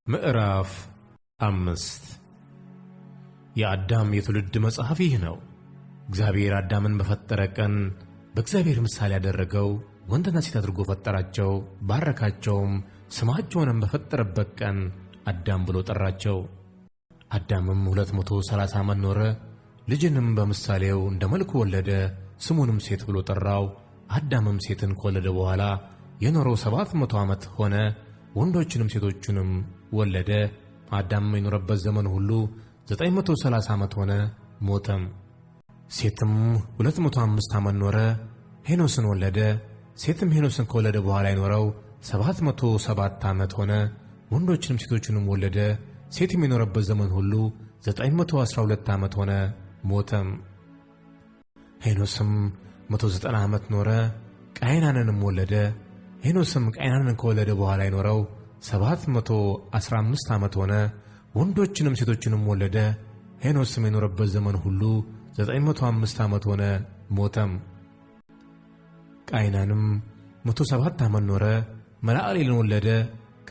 ምዕራፍ 5። የአዳም የትውልድ መጽሐፍ ይህ ነው። እግዚአብሔር አዳምን በፈጠረ ቀን በእግዚአብሔር ምሳሌ ያደረገው፣ ወንድና ሴት አድርጎ ፈጠራቸው፣ ባረካቸውም። ስማቸውንም በፈጠረበት ቀን አዳም ብሎ ጠራቸው። አዳምም 230 ዓመት ኖረ፣ ልጅንም በምሳሌው እንደ መልኩ ወለደ፣ ስሙንም ሴት ብሎ ጠራው። አዳምም ሴትን ከወለደ በኋላ የኖረው 700 ዓመት ሆነ፣ ወንዶችንም ሴቶችንም ወለደ። አዳምም የኖረበት ዘመን ሁሉ 930 ዓመት ሆነ፣ ሞተም። ሴትም 205 ዓመት ኖረ፣ ሄኖስን ወለደ። ሴትም ሄኖስን ከወለደ በኋላ የኖረው 707 ዓመት ሆነ፣ ወንዶችንም ሴቶችንም ወለደ። ሴትም የኖረበት ዘመን ሁሉ 912 ዓመት ሆነ፣ ሞተም። ሄኖስም 190 ዓመት ኖረ፣ ቃይናንንም ወለደ። ሄኖስም ቃይናንን ከወለደ በኋላ የኖረው 715 ዓመት ሆነ፣ ወንዶችንም ሴቶችንም ወለደ። ሄኖስም የኖረበት ዘመን ሁሉ 905 ዓመት ሆነ፣ ሞተም። ቃይናንም 107 ዓመት ኖረ፣ መላእሌልን ወለደ።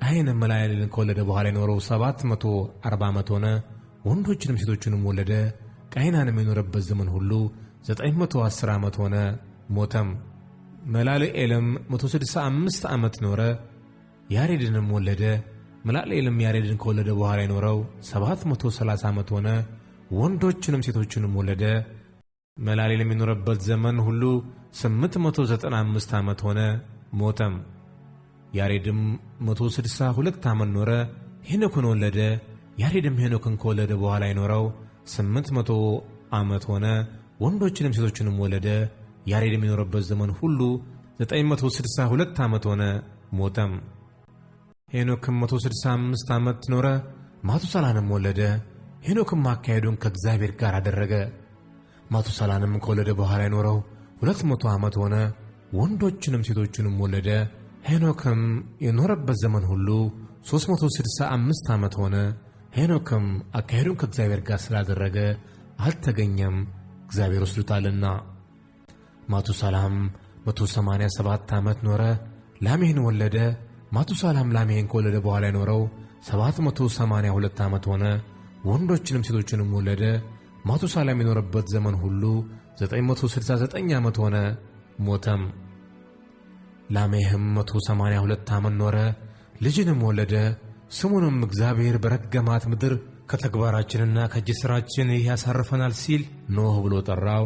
ቃይንም መላእሌልን ከወለደ በኋላ የኖረው 740 ዓመት ሆነ፣ ወንዶችንም ሴቶችንም ወለደ። ቃይናንም የኖረበት ዘመን ሁሉ 910 ዓመት ሆነ፣ ሞተም። መላልኤልም 165 ዓመት ኖረ፣ ያሬድንም ወለደ። መላልኤልም ያሬድን ከወለደ በኋላ የኖረው 730 ዓመት ሆነ፣ ወንዶችንም ሴቶችንም ወለደ። መላልኤልም የኖረበት ዘመን ሁሉ 895 ዓመት ሆነ፣ ሞተም። ያሬድም 162 ዓመት ኖረ፣ ሄኖክን ወለደ። ያሬድም ሄኖክን ከወለደ በኋላ የኖረው 800 ዓመት ሆነ፣ ወንዶችንም ሴቶችንም ወለደ። ያሬድም የኖረበት ዘመን ሁሉ 962 ዓመት ሆነ፣ ሞተም። ሄኖክም 165 ዓመት ኖረ፣ ማቱሳላንም ወለደ። ሄኖክም አካሄዱን ከእግዚአብሔር ጋር አደረገ። ማቱሳላንም ከወለደ በኋላ የኖረው 200 ዓመት ሆነ፣ ወንዶችንም ሴቶችንም ወለደ። ሄኖክም የኖረበት ዘመን ሁሉ 365 ዓመት ሆነ። ሄኖክም አካሄዱን ከእግዚአብሔር ጋር ስላደረገ አልተገኘም፣ እግዚአብሔር ወስዶታልና። ማቱሳላም 187 ዓመት ኖረ፣ ላሜሕን ወለደ። ማቱሳላም ላሜሕን ከወለደ በኋላ የኖረው 782 ዓመት ሆነ፣ ወንዶችንም ሴቶችንም ወለደ። ማቱሳላም የኖረበት ዘመን ሁሉ 969 ዓመት ሆነ፣ ሞተም። ላሜሕም 182 ዓመት ኖረ፣ ልጅንም ወለደ። ስሙንም እግዚአብሔር በረገማት ምድር ከተግባራችንና ከእጅ ሥራችን ይህ ያሳርፈናል ሲል ኖህ ብሎ ጠራው።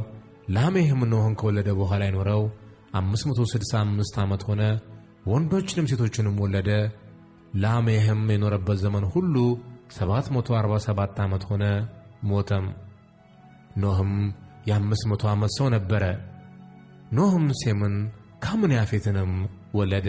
ላሜሕም ኖህን ከወለደ በኋላ የኖረው 565 ዓመት ሆነ፣ ወንዶችንም ሴቶችንም ወለደ። ላሜሕም የኖረበት ዘመን ሁሉ 747 ዓመት ሆነ፣ ሞተም። ኖህም የ500 ዓመት ሰው ነበረ። ኖህም ሴምን ካምን ያፌትንም ወለደ።